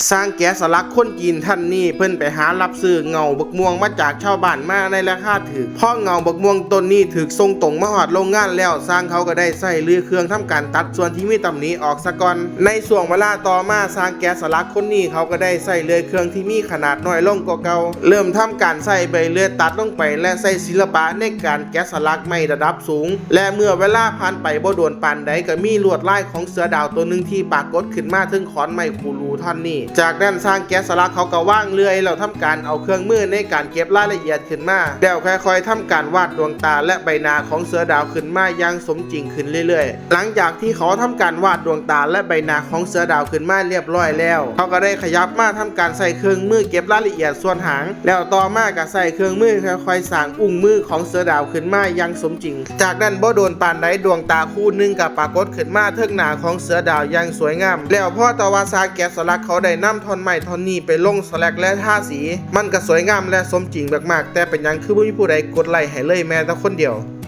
ຊ່າງແກະສະຫຼັກຄົນຈີນທ່ານນີ້ ເພິ່ນໄປຫາຮັບຊື້ເຫງົ້າບັກມ່ວງມາຈາກຊາວບ້ານມາໃນລາຄາຖືກ. ພໍເຫງົ້າບັກມ່ວງຕົ້ນນີ້ຖືກສົ່ງຕົງມາຮອດໂຮງງານແລ້ວ, ຊ່າງເຂົາກໍໄດ້ໃຊ້ເລື່ອຍເຄື່ອງທຳການຕັດສ່ວນທີ່ມີຕຳໜິອອກສາກ່ອນ. ໃນຊ່ວງເວລາຕໍ່ມາ, ຊ່າງແກະສະຫຼັກຄົນນີ້ເຂົາກໍໄດ້ໃຊ້ເລື່ອຍເຄື່ອງທີ່ມີຂະໜາດນ້ອຍລົງກວ່າເກົ່າ, ເລີ່ມທຳການໃຊ້ໃບເລື່ອຍຕັດລົງໄປ ແລະ ໃຊ້ສິລະປະໃນການແກະສະຫຼັກໄມ້ລະດັບສູງ. ແລະ ເມື່ອເວລາຜ່ານໄປບໍ່ດົນປານໃດ, ກໍມີລວດລາຍຂອງເສືອດາວຕົວໜຶ່ງທີ່ປາກົດຂຶ້ນມາເທິງຂອນໄມ້ຄູ່ ຮູ້ທ່ອນນີ້. ຈາກນັ້ນຊ່າງແກະສະຫຼັກເຂົາກໍວາງເລື່ອຍ ແລ້ວທຳການເອົາເຄື່ອງມືໃນການເກັບລາຍລະອຽດຂຶ້ນມາ ແລ້ວຄ່ອຍໆທຳການວາດດວງຕາ ແລະ ໃບໜ້າຂອງເສືອດາວຂຶ້ນມາຢ່າງສົມຈິງຂຶ້ນເລື້ອຍໆ. ຫຼັງຈາກທີ່ເຂົາທຳການວາດດວງຕາ ແລະ ໃບໜ້າຂອງເສືອດາວຂຶ້ນມາລຽບລ້ອຍແລ້ວ, ເຂົາກໍໄດ້ຂະຫຍັບມາທຳການໃຊ້ເຄື່ອງມືເກັບລາຍລະອຽດສ່ວນຫາງ ແລ້ວຕໍ່ມາກໍໃຊ້ເຄື່ອງມືຄ່ອຍໆສ້າງອຸ້ງມືຂອງເສືອດາວຂຶ້ນມາຢ່າງສົມຈິງ. ຈາກນັ້ນບໍ່ດົນປານໃດ ດວງຕາຄູ່ໜຶ່ງກໍປາກົດຂຶ້ນມາເທິງໜ້າຂອງເສືອດາວຢ່າງສວຍງາມ. ແລ້ວພໍແຕ່ວ່າຊ່າງແກະສະຫຼັກເຂົາໄດ້ນຳທ່ອນໄມ້ທ່ອນນີ້ໄປລົງສະແລັກ ແລະ ທາສີ, ມັນກໍສວຍງາມ ແລະ ສົມຈິງມາກໆ, ແຕ່ເປັນຫຍັງຄືບໍ່ມີຜູ້ໃດກົດໄລ້ໃຫ້ເລີຍແມ້ແຕ່ຄົນດຽວ?